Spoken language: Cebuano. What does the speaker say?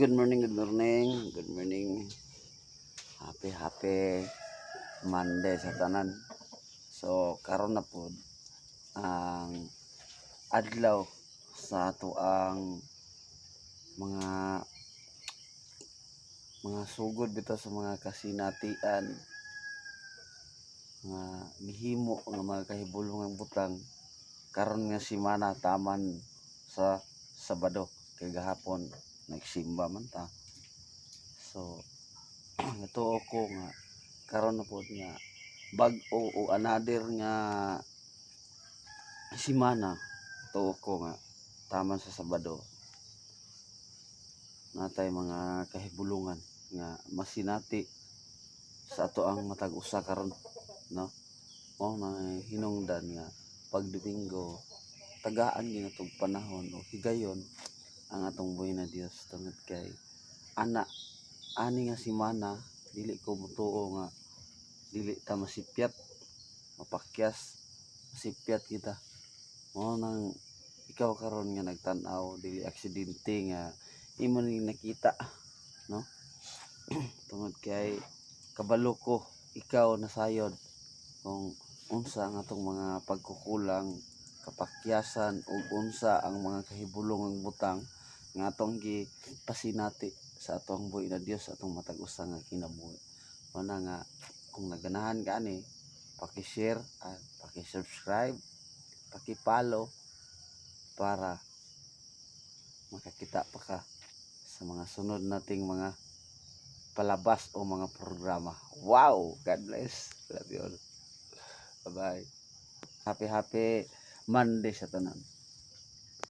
Good morning, good morning, good morning. Happy, happy Monday sa tanan. So, karon na pod ang adlaw sa ato ang mga sugod bitaw sa mga kasinatian mga gihimo nga mga kahibulongang butang karon nga semana, taman sa Sabado, kay gahapon nagsimba man ta. So natuo ko nga karon na pod nga bag-o o another nga semana, tuo ko nga taman sa Sabado natay mga kahibulungan nga masinati sa ato ang matag usa karon, no? Mao na hinungdan nga pag Domingo, tagaan gyud natog panahon o higayon ang atong buhi na Dios, tungod kay ana ani nga semana, dili ko motuo nga dili ta masipyat, mapakyas, masipyat kita. Mao nang ikaw karon nga nagtan-aw, dili aksidente nga imo ning nakita, no? Tungod kay kabalo ko ikaw nasayod kung unsa ang atong mga pagkukulang, kapakyasan, ug unsa ang mga kahibulongang butang nga atong gipasinati sa atong buhi na Dios sa atong matag usa nga kinabuhi. Mao na nga kung naganahan ka ani, paki-share at paki-subscribe, paki-follow para makakita pa ka sa mga sunod nating mga palabas o mga programa. Wow! God bless. Love you all. Bye-bye. Happy, happy Monday sa tanan.